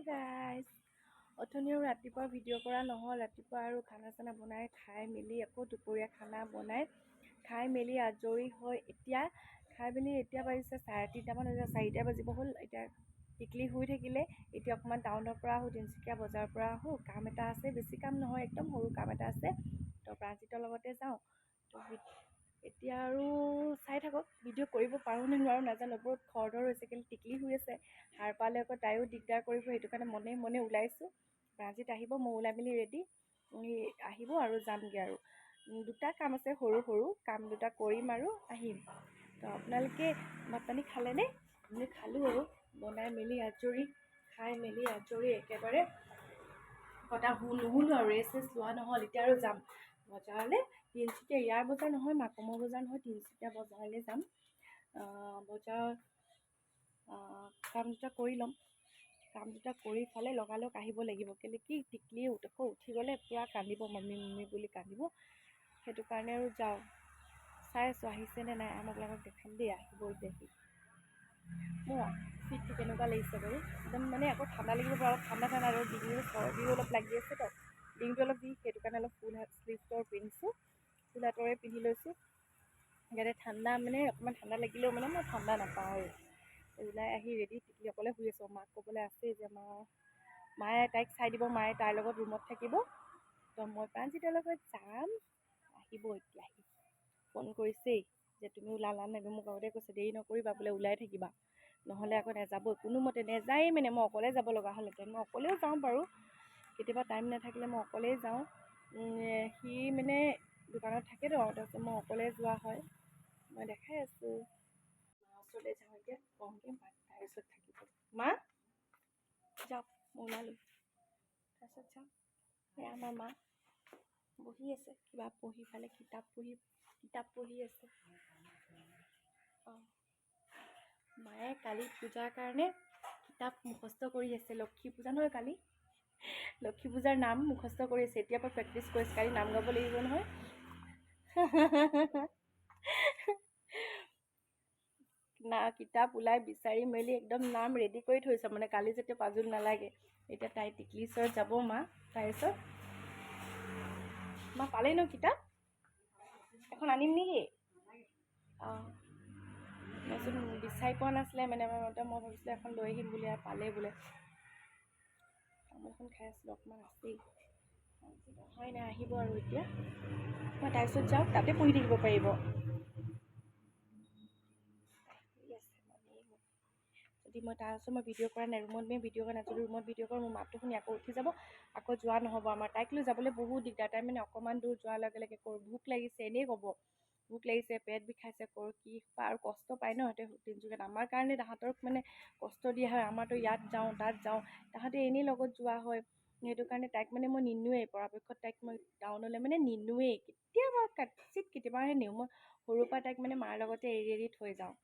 Guys, অথনিও ৰাতিপুৱা video' কৰা নহ'ল। ৰাতিপুৱা আৰু খানা চানা বনাই খাই মেলি, আকৌ দুপৰীয়া খানা বনাই খাই মেলি আজৰি হৈ, এতিয়া খাই মেলি এতিয়া বাজিছে 3:30মান হৈছে, 4টা বাজিব হ'ল। এতিয়া টিকলি শুই থাকিলে। এতিয়া অকণমান টাউনৰ পৰা আহোঁ, তিনিচুকীয়া বজাৰৰ পৰা আহোঁ। কাম এটা আছে, বেছি কাম নহয়, একদম সৰু কাম এটা আছে। তো প্ৰাণজিতৰ লগতে যাওঁ। তো এতিয়া আৰু চাই থাকক, ভিডিঅ' কৰিব পাৰোঁ নে নোৱাৰোঁ নাজানো। বহুত খৰধৰ হৈছে, কিন্তু টিকলি শুই আছে, সাৰ পালে আকৌ তাইও দিগদাৰ কৰিব। সেইটো কাৰণে মনে মনে ওলাইছোঁ। প্ৰাণজিত আহিব, মই ওলাই মেলি ৰেডি, আহিব আৰু যামগৈ। আৰু দুটা কাম আছে, সৰু সৰু কাম দুটা কৰিম আৰু আহিম। তো আপোনালোকে ভাত পানী খালেনে? আমি খালোঁ আৰু বনাই মেলি আজৰি, খাই মেলি আজৰি, একেবাৰে কটা নুশুলো আৰু ৰেষ্ট চেষ্ট লোৱা নহ'ল। এতিয়া আৰু যাম বজাৰলৈ, তিনিচুকীয়া। ইয়াৰ বজাৰ নহয়, মাকুমৰ বজাৰ নহয়, তিনিচুকীয়া বজাৰলৈ যাম। বজাৰত কাম দুটা কৰি ল'ম। কাম দুটা কৰি ফালে লগালগ আহিব লাগিব। কেলৈ কি, টিকলি আকৌ উঠি গ'লে পূৰা কান্দিব, মাম্মি মাম্মি বুলি কান্দিব। সেইটো কাৰণে আৰু যাওঁ। চাই আছোঁ আহিছে নে নাই। আপোনালোকক দেখাম দেই, আহিব এতিয়া সি। মোৰ ফিটটো কেনেকুৱা লাগিছে বাৰু? একদম মানে আকৌ ঠাণ্ডা লাগিব পাৰে, অলপ ঠাণ্ডা ঠাণ্ডা। আৰু ডিঙিও চৰ্দিও অলপ লাগি আছে, তো ডিঙিটো অলপ বিষ, সেইটো কাৰণে অলপ ফুল হাত শ্লিভছৰ পিন্ধিছোঁ, ফুল হাতৰে পিন্ধি লৈছোঁ, যাতে ঠাণ্ডা মানে অকণমান ঠাণ্ডা লাগিলেও মানে মই ঠাণ্ডা নাপাওঁ। আৰু ওলাই আহি ৰেডি। টিকলি অকলে শুই আছোঁ। মাক ক'বলৈ আছেই যে মায়ে তাইক চাই দিব, মায়ে তাইৰ লগত ৰুমত থাকিব। তো মই প্ৰাণজিতৰ লগত যাম। আহিব এতিয়া, আহি ফোন কৰিছেই যে তুমি ওলালা নাই। মোক আগতে কৈছে, দেৰি নকৰিবা বোলে, ওলাই থাকিবা, নহ'লে আকৌ নাযাব, কোনোমতে নেযায়েই। মানে মই অকলে যাব লগা হ'লহেঁতেন। মই অকলেও যাওঁ বাৰু, কেতিয়াবা টাইম নাথাকিলে মই অকলেই যাওঁ। সি মানে দোকানত থাকেতো, তাৰপিছত মই অকলে যোৱা হয়। মই দেখাই আছোঁ। মা ওচৰলৈ যাওঁ এতিয়া, কমকৈ মাক তাইৰ ওচৰত থাকিব। মা যাওক, মই ওলালোঁ, তাৰপিছত যাওঁ। এয়া আমাৰ মা বহি আছে, কিবা পঢ়ি ফালে, কিতাপ পঢ়ি আছে। অঁ, মায়ে কালি পূজাৰ কাৰণে কিতাপ মুখস্থ কৰি আছে। লক্ষী পূজা নহয় কালি? লক্ষী পূজাৰ নাম মুখস্থ কৰি আছে, এতিয়াৰ পৰা প্ৰেক্টিচ কৰিছে। কালি নাম গাব লাগিব নহয়। না, কিতাপ ওলাই বিচাৰি মেলি একদম নাম ৰেডি কৰি থৈছে, মানে কালি যাতে পাজোল নালাগে। এতিয়া তাই টিকলি ওচৰত যাব, মা তাইৰ ওচৰত। মা পালেই ন কিতাপ? এখন আনিম নেকি? অঁ, তাৰপিছত বিচাৰি পোৱা নাছিলে, মানে মই ভাবিছিলোঁ এখন লৈ আহিম বুলি, আৰু পালেই বোলে। তামোল এখন খাই আছিলোঁ, অকণমান আছেই। হয় নাই, আহিব আৰু এতিয়া। মই তাইৰ ওচৰত যাওঁ, তাতে পঢ়ি থাকিব পাৰিব। শুই আছে মনে মনে। যদি মই তাৰ ওচৰত মই ভিডিঅ' কৰা নাই, ৰুমত মই ভিডিঅ' কৰা নাই, যদি ৰুমত ভিডিঅ' কৰোঁ, মোৰ মাতটো শুনি আকৌ উঠি যাব, আকৌ যোৱা নহ'ব আমাৰ। তাইক লৈ যাবলৈ বহুত দিগদাৰ। তাই মানে অকণমান দূৰ যোৱাৰ লগে লগে কৰ ভোক লাগিছে এনেই ক'ব, ভোক লাগিছে, পেট বিষাইছে, কৰ কি আৰু কষ্ট পায় ন সিহঁতে তিনিচুকীয়াত। আমাৰ কাৰণে তাহাঁতক মানে কষ্ট দিয়া হয়। আমাৰতো ইয়াত যাওঁ, তাত যাওঁ, তাহাঁতে এনেই লগত যোৱা হয়। সেইটো কাৰণে তাইক মানে মই নিনোৱেই পৰাপক্ষত। তাইক মই টাউনলৈ মানে নিনোৱেই, কেতিয়াবা কাচিৎ কেতিয়াবাহে নিওঁ। মই সৰুৰ পৰা তাইক মানে মাৰ লগতে এৰি এৰি থৈ যাওঁ।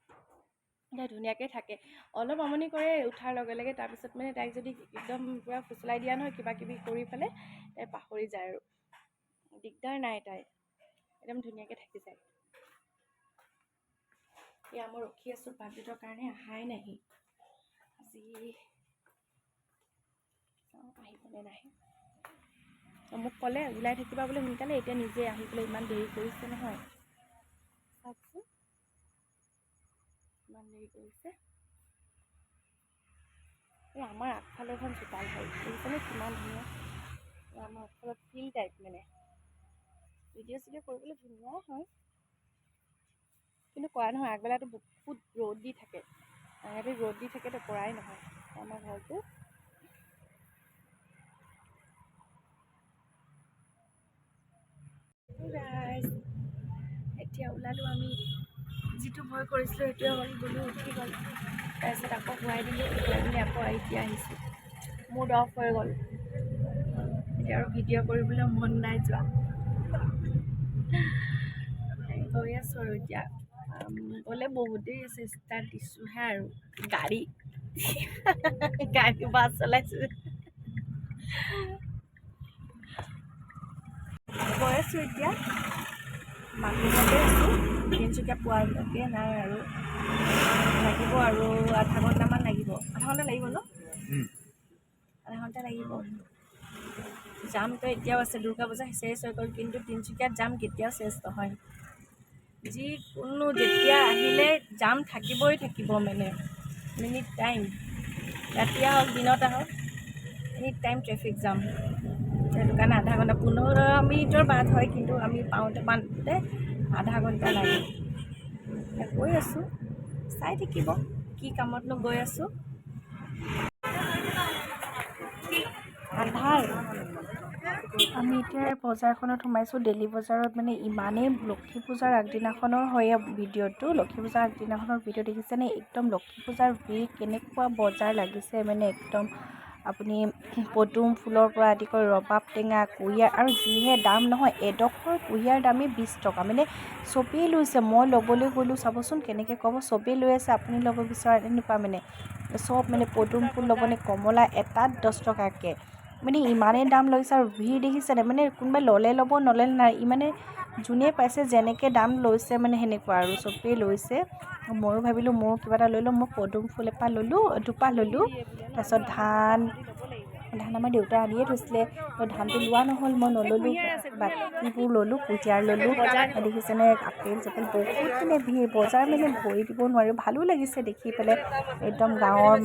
তাই ধুনীয়াকৈ থাকে। অলপ আমনি কৰে উঠাৰ লগে লগে, তাৰপিছত মানে তাইক যদি একদম পূৰা ফুচলাই দিয়া নহয়, কিবা কিবি কৰি পেলাই তাই পাহৰি যায় আৰু দিগদাৰ নাই, তাই একদম ধুনীয়াকৈ থাকি যায়। এয়া মই ৰখি আছোঁ প্ৰাণজিতৰ কাৰণে, অহাই নাই আজি। চাওঁ আহিবনে নাহে। মোক ক'লে ওলাই থাকিবা বোলে সোনকালে। এতিয়া নিজে আহি পেলাই ইমান দেৰি কৰিছে নহয়, চাওকচোন, ইমান দেৰি কৰিছে। এই আমাৰ আগফালৰ এখন চোতাল হয়, দেখিছেনে কিমান ধুনীয়া? এই আমাৰ আগফালত ফিল্ড টাইপ, মানে ভিডিঅ' চিডিঅ' কৰিবলৈ ধুনীয়া হয়, কিন্তু কৰা নহয়। আগবেলাটো বহুত ৰ'দ দি থাকে, সাংঘাতিক ৰ'দ দি থাকে, তো কৰাই নহয়। আমাৰ ঘৰটো গাইজ। এতিয়া ওলালোঁ আমি। যিটো ভয় কৰিছিলোঁ সেইটোৱে হ'ল, গ'লো, উঠি গ'ল। তাৰপিছত আকৌ শুৱাই দিলোঁ, শুৱাই মেলি আকৌ এতিয়া আহিছোঁ। মুড অফ হৈ গ'ল এতিয়া, আৰু ভিডিঅ' কৰিবলৈ মন নাই যোৱা। গৈ আছোঁ আৰু এতিয়া গ'লে বহুত দেৰি আছে, ষ্টাৰ্ট দিছোঁহে আৰু গাড়ী গাড়ী বাছ চলাইছোঁ। গৈ আছোঁ এতিয়া, মাকুমতে আছোঁ। তিনিচুকীয়া পোৱালৈকে নাই আৰু লাগিব আৰু আধা ঘণ্টামান লাগিব। আধা ঘণ্টা লাগিব ন? ঘণ্টা লাগিব। জামটো এতিয়াও আছে, দুৰ্গা পূজা শেষ হৈ গ'ল কিন্তু তিনিচুকীয়াত জাম কেতিয়াও শেষ নহয়। যিকোনো যেতিয়া আহিলে জাম থাকিবই থাকিব, মানে এনি টাইম, ৰাতি আহক দিনত আহক, এনি টাইম ট্ৰেফিক জাম। সেইটো কাৰণে আধা ঘণ্টা 15 মিনিটৰ বাট হয়, কিন্তু আমি পাওঁতে পাওঁতে আধা ঘণ্টা লাগে। গৈ আছোঁ, চাই থাকিব কি কামতনো গৈ আছোঁ। আন্ধাৰ। আমি এতিয়া বজাৰখনত সোমাইছোঁ, ডেইলি বজাৰত। মানে ইমানেই লক্ষী পূজাৰ আগদিনাখনৰ হয় ভিডিঅ'টো, লক্ষী পূজাৰ আগদিনাখনৰ ভিডিঅ' দেখিছেনে? একদম লক্ষী পূজাৰ ভিৰ, কেনেকুৱা বজাৰ লাগিছে মানে একদম। আপুনি পদুম ফুলৰ পৰা আদি কৰি ৰবাব টেঙা, কুঁহিয়াৰ, আৰু যিহে দাম নহয়, এডোখৰ কুঁহিয়াৰ দামেই 20 টকা। মানে চবেই লৈছে, মই ল'বলৈ গ'লোঁ, চাবচোন কেনেকৈ ক'ব, চবেই লৈ আছে, আপুনি ল'ব বিচৰা এনেকুৱা। মানে চব মানে পদুম ফুল ল'বনে, কমলা এটাত 10 টকাকৈ, মানে ইমানেই দাম লৈছে। আৰু ভিৰ দেখিছেনে, মানে কোনোবাই ল'লে ল'ব, ন'লে নাই, ইমানে যোনে পাইছে যেনেকৈ দাম লৈছে মানে সেনেকুৱা আৰু চবেই লৈছে। ময়ো ভাবিলোঁ ময়ো কিবা এটা লৈ লওঁ, মই পদুম ফুল এপাহ ল'লোঁ, দুপাহ ল'লোঁ। তাৰপিছত ধান আমাৰ দেউতাই আনিয়ে থৈছিলে, তো ধানটো লোৱা নহ'ল, মই নল'লোঁ, বাকীবোৰ ল'লোঁ, কুঁহিয়াৰ ল'লোঁ। দেখিছেনে আপেল চাপেল বহুত মানে ভিৰ বজাৰ, মানে ভৰি দিব নোৱাৰোঁ। ভালো লাগিছে দেখি পেলাই, একদম গাঁৱৰ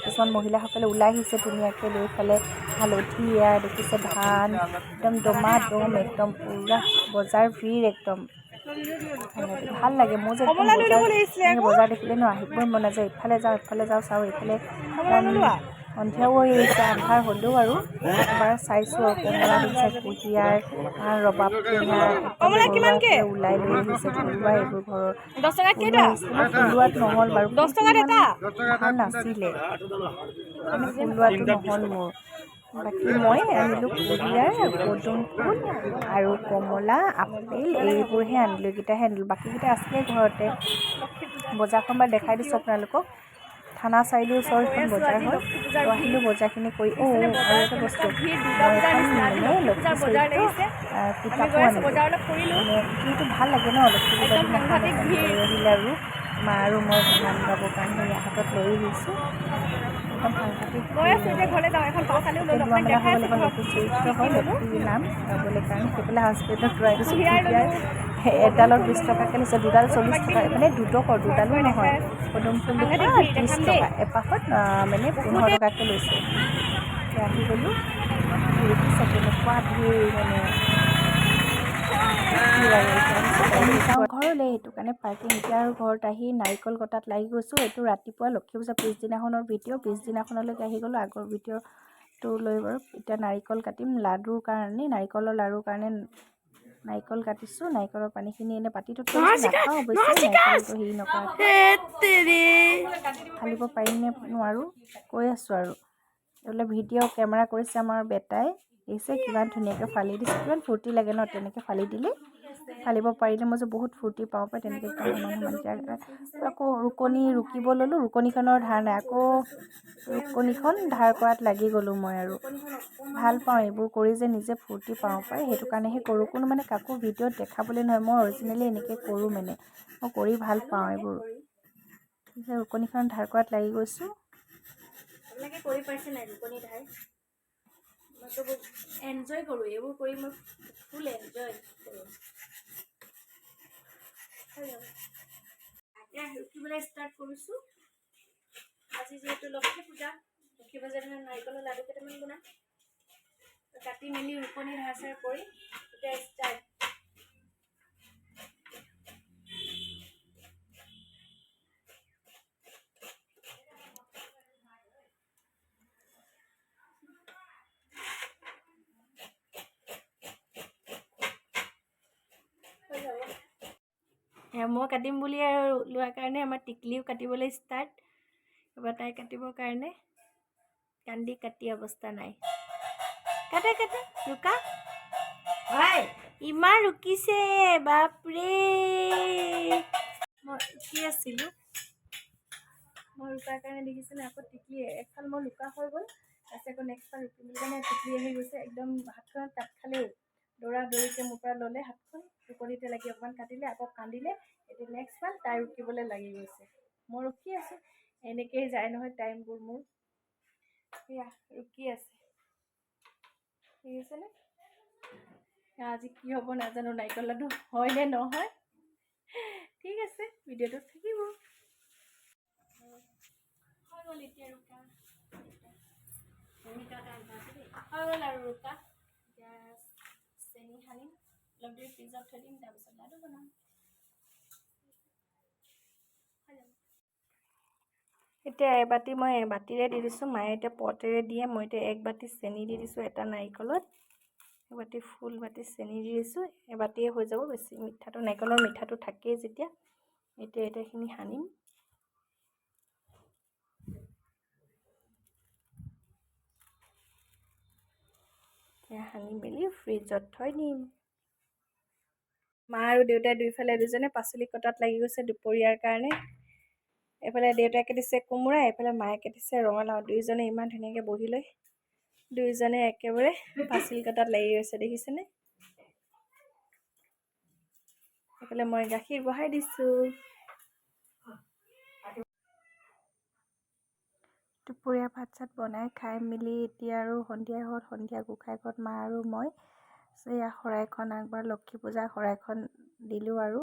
কিছুমান মহিলাসকলে ওলাই আহিছে ধুনীয়াকৈ লৈ পেলাই হালধি, এয়া দেখিছে ধান, একদম দমাদম, একদম পূৰা বজাৰ ভিৰ একদম ভাল লাগে। মোৰ যে বজাৰ দেখিলে ন আহিবই মন নাযায়, ইফালে যাওঁ ইফালে যাওঁ চাওঁ, এইফালে সন্ধিয়াও হৈ আহিছে, আন্ধাৰ হ'লেও আৰু এবাৰ চাইছোঁ আৰু। কমলা দেখিছে, কুঁহিয়াৰ, ৰবাব টেঙা ওলাই লৈ আহিছে ঘৰুৱা, এইবোৰ ঘৰৰ ফুলোৱাত নহ'ল বাৰু, ভাল নাছিলে মানে ফুলোৱাটো নহ'ল মোৰ। বাকী মই আনিলোঁ কুঁহিয়াৰ, পদুম ফুল আৰু কমলা, আপেল, এইবোৰহে আনিলোঁ, এইকেইটাহে আনিলোঁ, বাকীকেইটা আছিলে ঘৰতে। বজাৰখন বাৰু দেখাই দিছোঁ আপোনালোকক, থানা চাৰিআলিৰ ওচৰত এখন বজাৰ হয়। তো আহিলোঁ বজাৰখিনি কৰি। অ' আৰু এটা বস্তু, মই এখন মানে লক্ষী চৰিত্ৰ কিতাপো আনিলোঁ, মানে যিহেতু ভাল লাগে ন লক্ষী পূজাৰ দিনাখন এখন লৈ আহিলে আৰু মা আৰু মই নাম গাবৰ কাৰণে হাতত লৈ আহিছোঁ। একদম সাংঘাতিক লোৱা মেলা হৈ গ'ল। এখন লক্ষী চৰিত্ৰ হয়, লক্ষী নাম গাবলৈ কাৰণে সেইফালে হাজবেণ্ডক ঘূৰাই দিছোঁ। কুঁহিয়াৰ এডালত 20 টকাকৈ লৈছে, দুডাল 40 টকা, মানে দুডোখৰ, দুডালো নহয়। পদুম ফুল 30 টকা এপাহত, মানে 15 টকাকৈ লৈছে। আহি গ'লোঁ, দেখিছে কেনেকুৱা ভিৰ, মানে যাওঁ ঘৰলৈ, সেইটো কাৰণে পাৰ্কিং। এতিয়া আৰু ঘৰত আহি নাৰিকল কটাত লাগি গৈছোঁ। এইটো ৰাতিপুৱা লক্ষী পূজা পিছদিনাখনৰ ভিডিঅ', পিছদিনাখনলৈকে আহি গ'লোঁ আগৰ ভিডিঅ'টো লৈ বাৰু। এতিয়া নাৰিকল কাটিম লাডুৰ কাৰণে, নাৰিকলৰ লাড়ুৰ কাৰণে নাৰিকল কাটিছোঁ। নাৰিকলৰ পানীখিনি এনেই বাতিটোত নাখাওঁ অৱশ্যে, নাৰিকলটো হেৰি নকৰাকৈ ফালিব পাৰিম নে নোৱাৰোঁ, কৈ আছোঁ আৰু। এইবিলাক ভিডিঅ' কেমেৰা কৰিছে আমাৰ বেটাই, দেখিছে কিমান ধুনীয়াকৈ ফালি দিছে, কিমান ফূৰ্তি লাগে ন তেনেকৈ ফালি দিলে, ফালিব পাৰিলে মই যে বহুত ফূৰ্তি পাওঁ পাই তেনেকৈ একদম সমান সমান। আকৌ ৰুকনি ৰুকিব ল'লোঁ, ৰুকনিখনৰ ধাৰ নাই, আকৌ ৰুকনিখন ধাৰ কৰাত লাগি গ'লোঁ মই। আৰু ভাল পাওঁ এইবোৰ কৰি যে নিজে ফূৰ্তি পাওঁ পাই, সেইটো কাৰণেহে কৰোঁ। কোনো মানে কাকো ভিডিঅ'ত দেখাবলৈ নহয়, মই অৰিজিনেলি এনেকৈ কৰোঁ, মানে মই কৰি ভাল পাওঁ এইবোৰ। ৰুকনিখন ধাৰ কৰাত লাগি গৈছোঁ। আপোনালোকে কৰি পাইছে নাই ৰুকনি ধাৰ? মইতো বহুত এনজয় কৰোঁ এইবোৰ কৰি, মই ফুল এনজয় কৰোঁ। এতিয়া ৰুকিবলৈ ষ্টাৰ্ট কৰিছোঁ। আজি যিহেতু লক্ষী পূজা, লক্ষী পূজাৰ দিনা নাৰিকলৰ লাডু কেইটামান বনাম। কাটি মেলি ৰুকনি ধাৰ চাৰ কৰি এতিয়া ষ্টাৰ্ট। মই কাটিম বুলি আৰু লোৱাৰ কাৰণে আমাৰ টিকলিও কাটিবলৈ ষ্টাৰ্ট। এবাৰ তাই কাটিবৰ কাৰণে কান্দি কাটি অৱস্থা নাই। কাটা কাটা ৰুকা, ইমান ৰুকিছে বাপৰে। মই ৰুকি আছিলোঁ, মই ৰুকাৰ কাৰণে দেখিছেনে আকৌ টিকলি একফাল মই ৰুকা হৈ গ'ল, তাৰপিছত আকৌ নেক্সট ফাল ৰুকিবলৈ কাৰণে টিকলি আহি গৈছে। একদম হাতখনত কাট খালেও দৌৰা দৌৰিকৈ মোৰ পৰা ল'লে হাতখন, ৰুকনিতে লাগি অকণমান কাটিলে, আকৌ কান্দিলে। এতিয়া নেক্সট ফাল তাই ৰুকিবলৈ লাগি গৈছে, মই ৰখি আছোঁ। এনেকেই যায় নহয় টাইমবোৰ মোৰ। সেয়া ৰুকি আছে। দেখিছেনে? এয়া আজি কি হ'ব নাজানো, নাৰিকল লাডু হয় নে নহয়। ঠিক আছে, ভিডিঅ'টোত থাকিব। হৈ গ'ল এতিয়া ৰুকা। হৈ গ'ল আৰু ৰুকা। এতিয়া চেনি সানিম, অলপ দেৰি ফ্ৰিজত থৈ দিম, তাৰপিছত লাডু বনাম। হৈ যাব। এতিয়া এবাতি মই বাতিৰে দি দিছোঁ, মায়ে এতিয়া পটেৰে দিয়ে। মই এতিয়া এক বাতি চেনি দি দিছোঁ এটা নাৰিকলত। এবাতি, ফুল বাতি চেনি দি দিছোঁ। এবাতিয়ে হৈ যাব, বেছি মিঠাটো, নাৰিকলৰ মিঠাটো থাকেই যেতিয়া। এতিয়া এইখিনি সানিম। এতিয়া সানি মেলি ফ্ৰিজত থৈ দিম। মা আৰু দেউতাই দুইফালে দুজনে পাচলি কটাত লাগি গৈছে দুপৰীয়াৰ কাৰণে। এইফালে দেউতাই কাটিছে কোমোৰা, এইফালে মায়ে কাটিছে ৰঙালাও। দুয়োজনে ইমান ধুনীয়াকৈ বহি লৈ দুয়োজনে একেবাৰে পাচলি কটাত লাগি গৈছে, দেখিছেনে? এইফালে মই গাখীৰ বহাই দিছোঁ। দুপৰীয়া ভাত চাত বনাই খাই মেলি এতিয়া আৰু সন্ধিয়া হ'ল। সন্ধিয়া গোঁসাই ঘৰত মা আৰু মই এয়া শৰাইখন আগবঢ়াই লক্ষী পূজাৰ শৰাইখন দিলোঁ আৰু